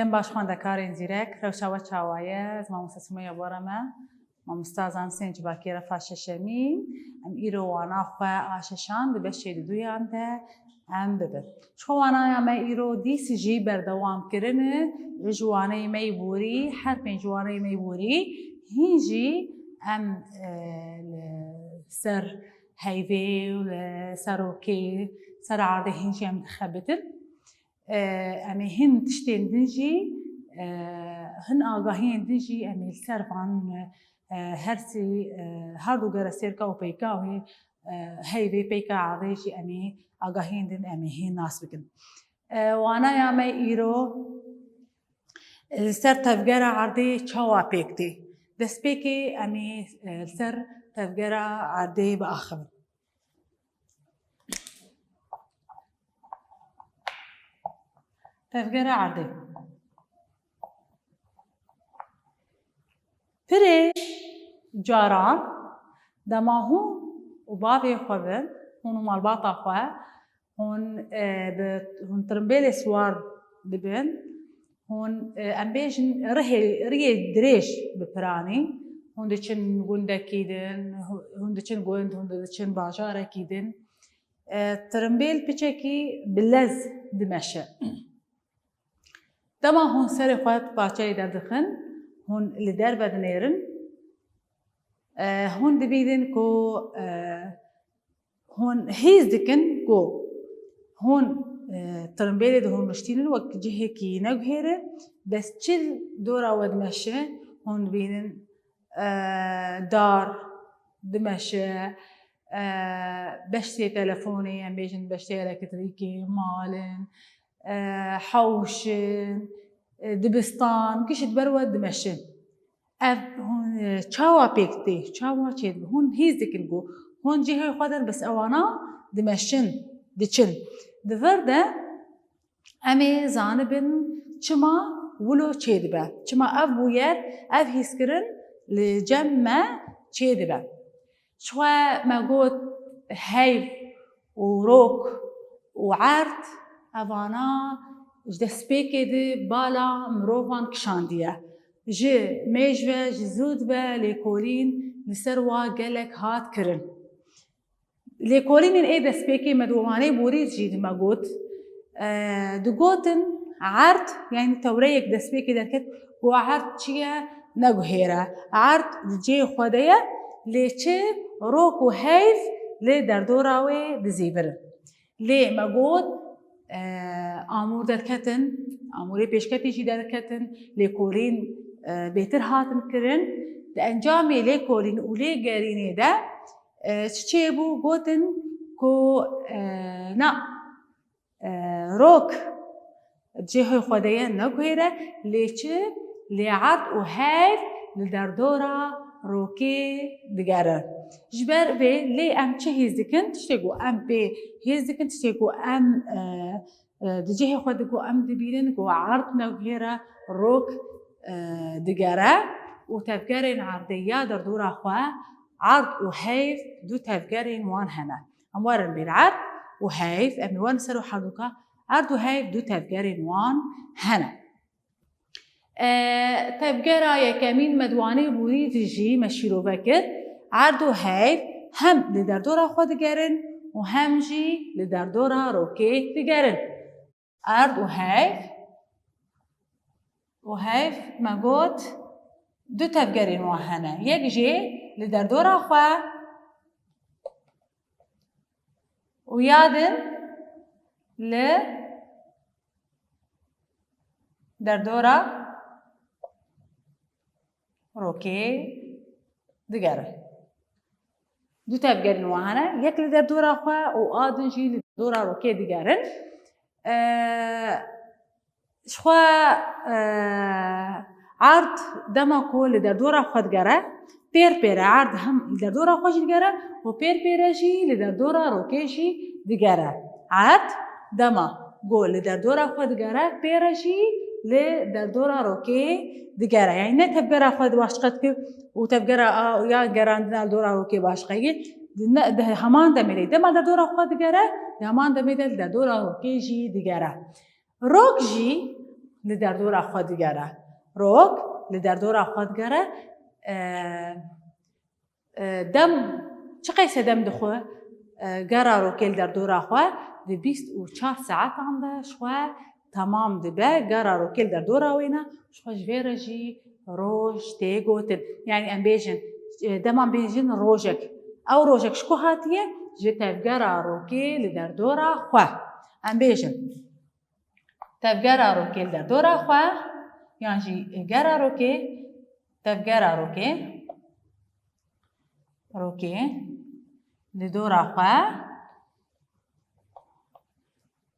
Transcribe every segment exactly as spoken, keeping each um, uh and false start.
Em baş xwendekarên zîrek, rewşa we çawa ye? Ez mamoste Sumeya Bora me, mamosta zanisên civakî refa şeşemî. Em îro wana xwe a şeşan di beşê di duyan de em bibin. Ji xwe wanaya me îro dîs jî berdewam kirine, ji waneyê me yî borî, her pênc waneyê me yî borî, hîn jî em, e, li ser heyvê û li ser rokê, ser erdê hîn jî em dixebitin. E, em ê hin tiştên din jî, e, hin agahiyên din jî em ê li ser van, e, her sê, e, her du geresêrka û peyka wê, e, heyvê peyka erdê jî em ê agahiyên din em ê hê nas bikin. E, wanaya me îro, e, li ser tevgera erdê çawa pêk tê? Destpêkê em ê, e, li ser tevgera erdê biaxivin. Tevgera erdê. Pirê caran dema hûn û bavê xwe bin, hûn û malbata xwe, hûn, e, bi, hûn tirimbêlê siwar dibin, hûn, e, em bêjin rihê, riyê dirêj bi piranî, hûn diçin gundekî din, hû-, hûn diçin gund, hûn diçin bajarekî din. E, tirimbêl piçekî bi lez dimeşe. Dema hûn serê xwe bi parçeyê derdixin, hûn li derve dinêrin, e, hûn dibînin ku, e, hûn hîs dikin ku hûn, e, tirimbêlê dihûniştînin wek cihekî neguhêre, bes çi dora we dimeşe, hûn dibînin, e, dar dimeşe, e, beştê telefonê, em bêjin beştê elektrîkê, mal in, e, hewş in, e, dibistan, gişt ber we dimeşin. Ev hûn, e, çawa pêk tê, çawa çêdibe? Hûn hîs dikin ku hûn cihê xwe der, bes ewana dimeşin, diçin. Di vir de em ê zanibin çima wilo çêdibe, çima ev bûyer, ev hîskirin li cem me çêdibe. Ji xwe me got heyv û rok û erd, evana ji destpêkê di bala mirovan kişandiye. Ji mêj ve, ji zûd ve lêkolîn li ser wa gelek hat kirin. Lêkolînên ê destpêkê me di wanê borî jî di me got, e, digotin erd, yanî tewreyek destpêkê derket, ku erd çi ye, neguhêre. Erd di cihê xwe de ye, lê çi rok û heyv li derdora wê dizîvirin. Lê me got, e, amûr derketin, amûrê pêşketî jî derketin, lêkolîn, e, bêtir hatin kirin. Di encamê lêkolîn û lêgerînê de, e, çi çêbû? Gotin ku, e, na, e, rok cihê xwe de ye, neguhêre, lê çi? Lê erd û heyv li derdora rokê digere. Ji ber vê lê em çi hîs dikin? Tiştê ku em pê hîs dikin, tiştê ku em, e, e, di cihê xwe de ku em dibînin ku erd neguhêre, rok, e, digere û tevgerên erdê ya derdora xwe, erd û heyv du tevgerên wan hene. Em werin bîr erd û heyv, em ê werin ser û herduka erd û heyv du tevgerên wan hene. E, tevgera yekemîn me di wanê borî de jî me şîrove kir. Erd û heyv hem li derdora xwe digerin û hem jî li derdora rokê digerin. Erd û heyv, û heyv me got du tevgerên wan hene. Yek jê li derdora xwe û ya din li derdora rokê digerin. Du tevgerên wan hene, yek li derdora xwe û a din jî li derdora rokê digerin. E, ji xwe, e, erd dema ku li derdora xwe digere, pêr pêre erd hem li derdora xwe jî digere û pêr pêre jî li derdora rokê jî digere. Erd dema ku li derdora xwe digere, pêre jî li derdora rokê digere. Yanî ne tevgera xwe di başqe dike û tevgera a ya gerandina li dora rokê başqe ye. Di ne, di heman demê de dema derdora xwe digere, di heman demê de li derdora rokê jî digere. Rok jî li derdora xwe digere. Rok li derdora xwe digere. E, e, dem, çiqeyse dem dixwe, e, gera rokê li derdora xwe di bîst û çar saetan de ji xwe temam dibe, gera rokê li derdora wê ne, ji xwe ji vê re jî roj tê gotin. Yanî em bêjin, e, dema em bêjin rojek. Ew rojek ji ku hatiye? Ji tevgera rokê li derdora xwe. Em bêjin, tevgera rokê li derdora xwe, yan jî gera rokê, tevgera rokê, rokê li dora xwe.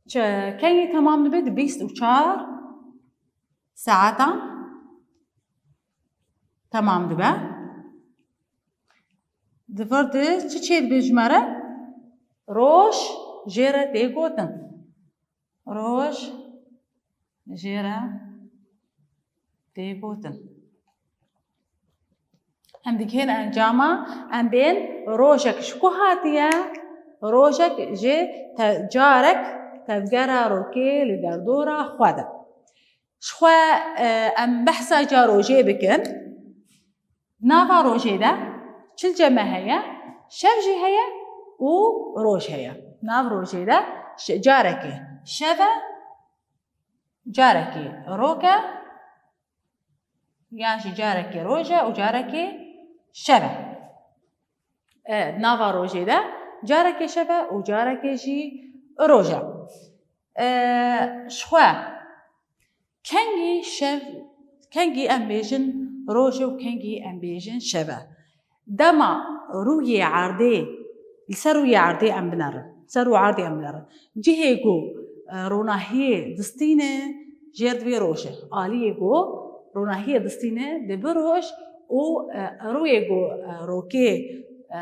Çi, kengî temam dibe? Di bîst û çar saetan temam dibe. Di vir de çi çêdibe ji me re? Roj jê re tê gotin. Roj jê re tê gotin. Em digihên encama, em bên rojek ji ku hatiye? Rojek ji te-, carek tevgera rokê li derdora xwe de. Ji xwe, e, em behsa ca rojê bikin. Nava rojê de çil cem e heye, şev jî heye û roj heye. Nav rojê de şe-, carekê şev e, carekê rok e, yan jî carekê roj e û carekê şev e. E, nava rojê de carekê şev e û carekê jî roj e. E, ji xwe kengî şev, kengî em bêjin roj e û kengî em bêjin şev e. Dema rûyê erdê, li ser rûyê erdê em binerin, ser rû erdê em binerin. Cihê ku, e, ronahiyê distîne jêr dibê roj e. Aliyê ku ronahiyê distîne dibe roj û, e, rûyê ku, e, rokê, e,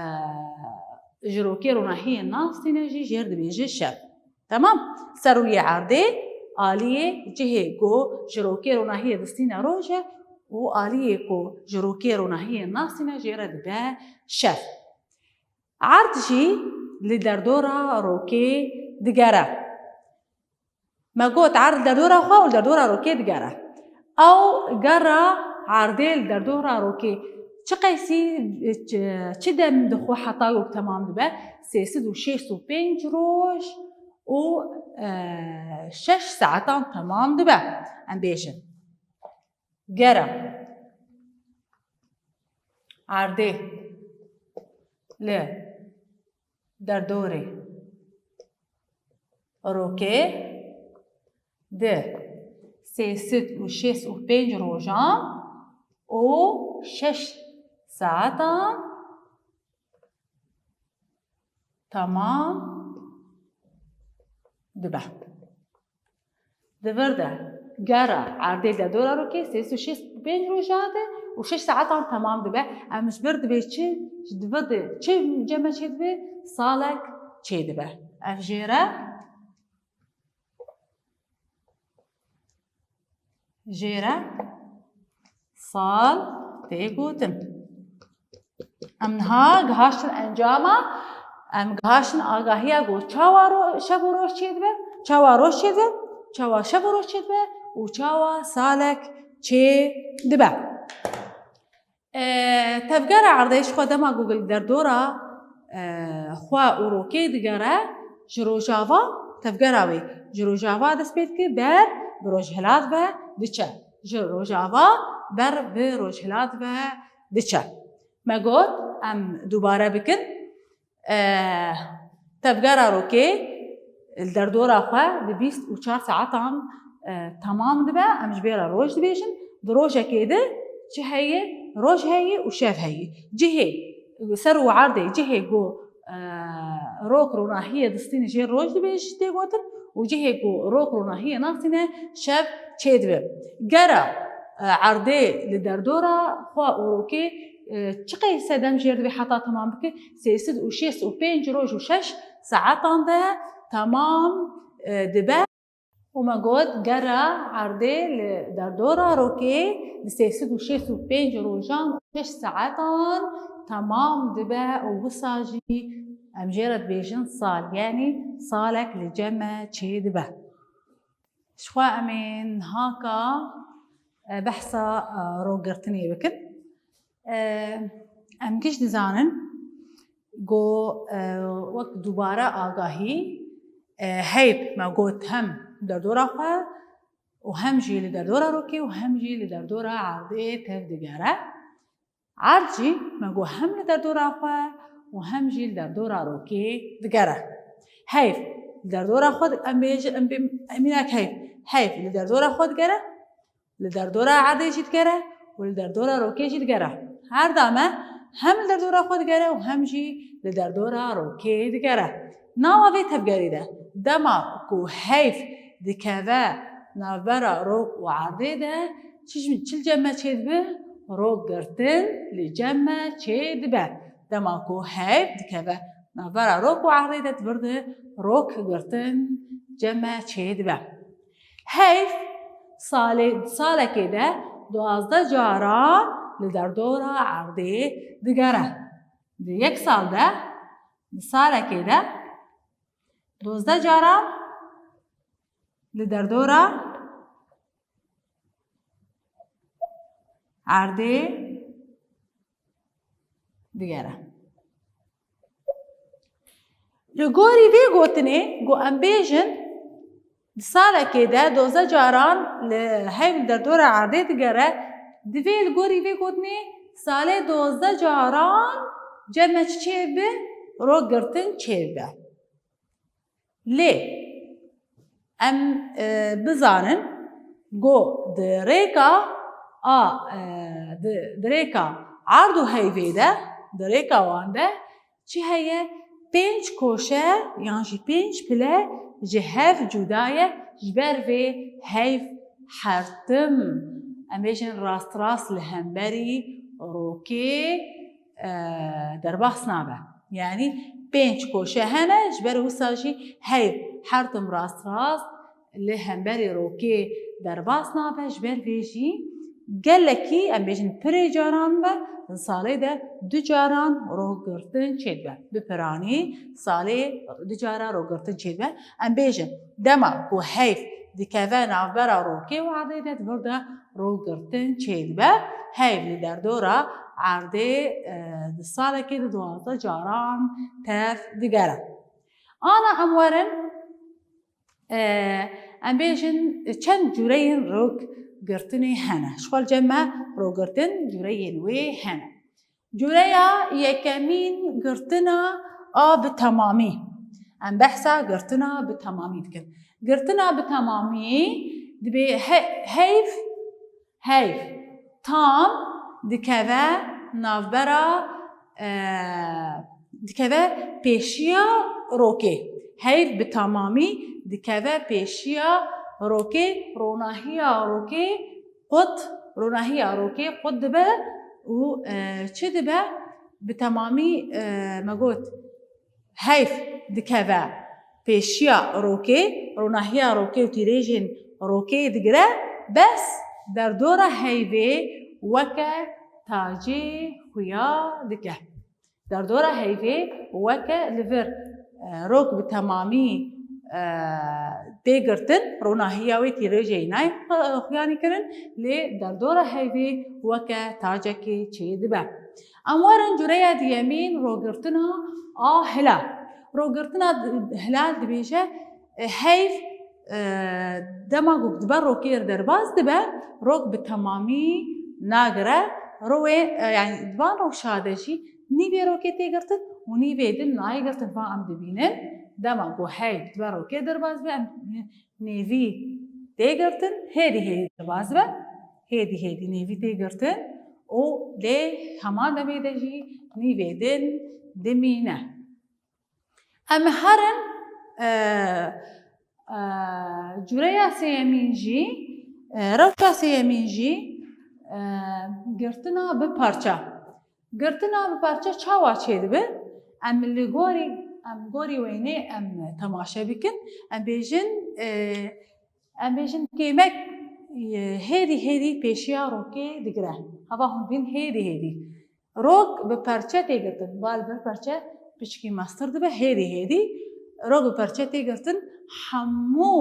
ji rokê ronahiyê nastîne jî jêr dibêje şev. Temam. Ser rûyê erdê, aliyê cihê ku ji rokê ronahiyê distîne roj e û aliyê ku ji rokê ronahiyê nastîne jê re dibe şev. Erd jî li derdora rokê digere. Me got erd li derdora xwe û li derdora rokê digere. Ew gera erdê li derdora rokê çi qeysî, çi, çi dem dixwe heta ku temam dibe? Sê sed û şêst û pênc roj û, e, şeş saetan temam dibe. Em bêjin. Gera erdê li derdorê rokê di sê sed û şêst û pênc rojan û şeş saetan temam dibe. Di vir de gera erdê li derdora rokê sê sed û şêst û pênc roja de û şeş saetan temam dibe. Em ji vir dibê çi, ji di vir de çi cem e çêdibe? Salek çêdibe. Ev jê re Jê re sal tê gotin. Em niha gihaştin encama, em gihaştin agahiya ku çawa ro-, şev û roj çêdibe, çawa roj çêdibe, çawa şev û roj çêdibe û çawa salek çêdibe. E, tevgera erdê ji xwe dema ku li derdora, e, xwe û rokê digere, ji rojava, tevgera wê ji rojava dest pê dike, ber bi rojhilat ve diçe. Ji rojava ber bi rojhilat ve diçe. Me got, em dubare bikin. E, tevgera rokê li derdora xwe di bîst û çar saetan, e, temam dibe. Em ji vê re roj dibêjin. Di rojekê de çi heye? Roj heye û şev heye. Cihê ser û erdê, cihê ku, e, rok ronahiyê distîne jê roj dibêj tê gotin û cihê ku rok ronahiyê nastîne şev çêdibe. Gera, e, erdê li derdora xwe û rokê, e, çi qey sedem jêr dibe heta temam bike? Sê sed û şêst û pênc roj û şeş saetan de temam, e, dibe. Û me got, gera erdê li derdora rokê di sê sed û şêst û pênc rojan û şeş saetan temam dibe û wisa jî em jê re dibêjin sal, yanî salek li cem me çêdibe. Jixwe em ê nihaka, e, behsa, e, rokgirtinê bikin. E, em giş dizanin ku, e, wek dubare agahî, e, heyv me got hem li derdora xwe û hem jî li derdora rokê û hem jî li derdora erdê tev digere. Erd jî me got hem li derdora xwe û hem jî li derdora rokê digere. Heyv li derdora xwe di-, em bêjin, em bê-, em înek heyv. Heyv li derdora xwe digere, li derdora erdê jî digere û li derdora rokê jî digere. Her dame hem li derdora xwe digere û hem jî li derdora rokê digere. Nava vê tevgerî de, dema ku heyv dikeve navbera rok û erdê de, çi, çi li cem me çêdibe? Rokgirtin li cem me çêdibe. Dema ku heyv dikeve navbera rok û erdê de, di vir de rokgirtin cem me çêdibe. Heyv salê, salekê de duwazdeh caran li derdora erdê digere. Di yek sal de, di salekê de duwazdeh caran li derdora erdê digere. Li gorî vê gotinê ku em bêjin, di salekê de dozdeh caran li heyv li derdora erdê digere, divê li gorî vê gotinê salê dozdeh caran cem me çi çêbibe? Rokgirtin çêbibe. Lê em, e, bizanin ku di rêka a, e, di, di rêka erd û heyvê de, di rêka wan de çi heye? Pênc koşe yan jî pênc pile ji hev cuda ye, ji ber vê heyv her tim, em bêjin, rast rast li hemberî rokê, e, derbas nabe. Yanî pênc koşe hene, ji ber wisa jî heyv her tim rast rast li hemberî rokê derbas nabe, ji ber vê jî gelekî, em bêjin, pirê caran be, di salê de du caran rokgirtin çêdibe. Bi piranî salê du cara rokgirtin çêdibe. Em bêjin, dema ku heyv dikeve navbera rokê û erdê de, di vir de rokgirtin çêdibe. Heyv li derdora erdê, e, di salekê de duwazdeh caran tev digere. Ana em werin, e, em bêjin çend cûreyên rokgirtinê hene. Ji xwe li cem me rokgirtin cûreyên wê hene. Cûreya yekemîn, girtina a bi temamî. Em behsa girtina bi temamî dikin. Girtina bi temamî dibê he-, heyv, heyv tam dikeve navbera, e, dikeve pêşiya rokê. Heyv bi temamî dikeve pêşiya rokê, ronahiya rokê qut, ronahiya rokê qut dibe û, e, çi dibe? Bi temamî, e, me got, heyv dikeve pêşiya rokê, ronahiya rokê û tîrêjên rokê digire, bes derdora heyvê weke tacê xuya dike. Derdora heyvê weke li vir, e, rok bi temamî, e, tê girtin, ronahiya wê tîrêjê nayê, e, xuyanî kirin, lê derdora heyvê weke tacekê çêdibe. Em werin cûreya diyemîn, rokgirtina a hilal. Rokgirtina hilal dibêje, e, heyv, e, dema ku dibe rokê derbas dibe, rok bi temamî nagire. Rowê, e, yanî di van rewşa de jî nîvê rokê tê girtin û nîvê din nayê girtin. Va em dibînin, dema ku heyv dibe rokê derbas be, em nêvî tê girtin, hêdî hêdî derbas be, hêdî hêdî nêvî tê girtin û lê heman demê de jî nîvê din dimîne. Em herin, e, e, cûreya sêyemîn jî, e, rewşa sêyemîn jî, e, girtina bi parça. Girtina bi parça çawa çêdibe? Em li gorî, em gorî wênê em temaşe bikin. Em bêjin, e, em bêjin kêmek, e, hêdî hêdî pêşiya rokê digire. Hava hûn dîn hêdî hêdî. Rok bi perçe tê girtin. Bal bir perçe piçkî mestir dibe, hêdî hêdî. Rok bi perçe tê girtin, hemû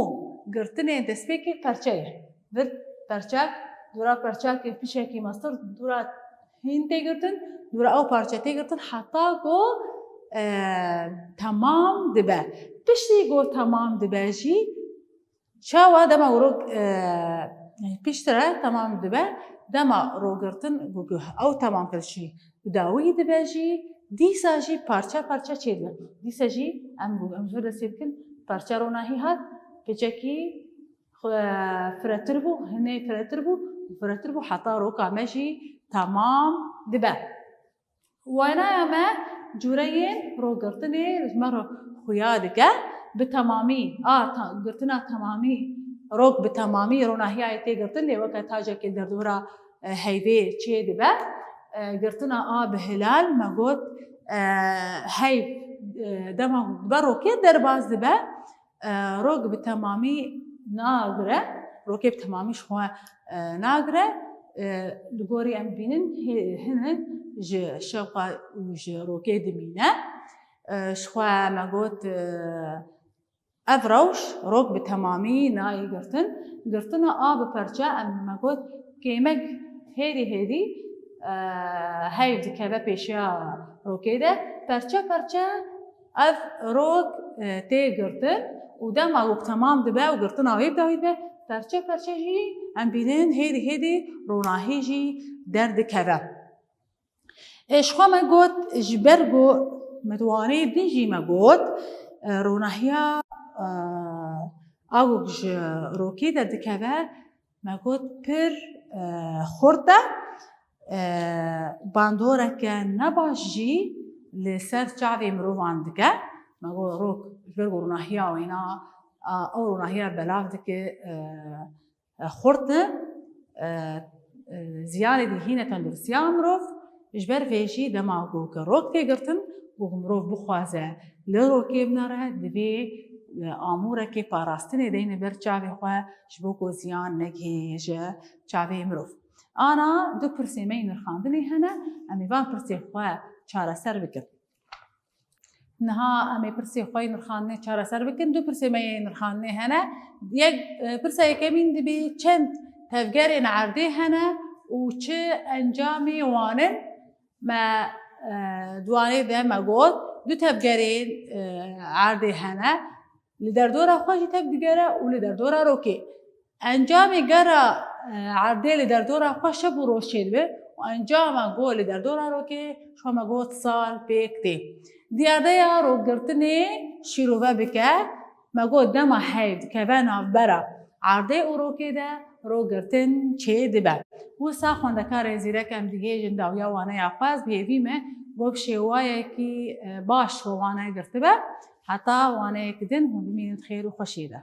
girtinê destpêkê perçe ye. Vir perçe, dûra perçakê pişekî mestir, dûra hîn tê girtin, dûra ew parçe tê girtin heta ku, e, temam dibe. Piştî ku temam dibe jî, çawa dema rok, e, piştre temam dibe, dema rogirtin ku, ku ew temam kir jî bi dawî dibe jî, dîsa jî parçe parçe çêdibe. Dîsa jî em, em ji vir destê bikin, parçe ronahî hat, keçekî xwe firetir bû, hinê firetir bû, firetir bû, heta roka me jî temam dibe. Wênaya me cûreyên rogirtinê ji me re xuya dike. Bi temamî, a, ta-, girtina temamî, rok bi temamî ronahiyayê tê girtin, lê weke tacekê derdora, e, heyvê çê dibe. E, girtina a bi hilal, me got, e, heyv, e, dema dibe rokê derbas dibe. E, rok bi temamî nagire, rokê bi temamî ji xwe, e, nagire. E, li gorî em bînin hê-, hinek ji şewqa û ji rokê dimîne. E, ji xwe me got, e, ev rewş rok bi temamî nayê girtin. Girtina a bi perçe em me got kêmek hêdî hêdî, e, heyv dikeve pêşiya rokê de. Perçe perçe ev rok, e, tê girtin û dema ku temam dibe û girtina wê bi dawî dibe, perçe perçe jî em bînin hêdî hêdî ronahî jî derdikeve. E, ji xwe me got, ji ber ku me di waneyê din jî me got, e, ronahiya, e, a ku ji rokê derdikeve, me got pir, e, xurt e. E, bandoreke nebaş jî li ser çavê mirovan dike. Me got rok, ji ber ku ronahiya wêna, a, ew ronahiya belav dike, e, e, xurt e, e, e, ziyanê dihîne tenduristiya mirov. Ji ber vê jî dema ku ke rok tê girtin, ku mirov bixwaze li rokê binere, divê, e, amûrekê parastinê deyne ber çavê xwe, ji bo ku ziyan negihê ji çavê mirov. Ana du pirsê me yê nirxandinê hene, em ê van pirsê xwe çareser bikin. Niha em ê pirsê xwe yê nirxandinê çareser bikin. Du pirsê me yê nirxandinê hene. Yek, e, pirsa yekemîn dibê çend tevgerên erdê hene û çi encamê wan in? Me, e, di wanê de me got, du tevgerên, e, erdê hene. Li derdora xwe jî tev digere û li derdora rokê. Encamê gera, e, erdê li derdora xwe şev û roj çêdibe û encama ku li derdora rokê ji xwe me got sal pêk tê. Diyardeya rokgirtinê şîrove bike, me got dema heyv dikeve navbera erdê û rokê de rokgirtin çêdibe. Wisa xwendekarên zîrek em digihêjin dawiya waneya xwe, ez bi hêvî me ku bi şêwayekî, e, baş we wane girtibe. Heta waneyek din hûn bimînin di xêr û xweşiyê de.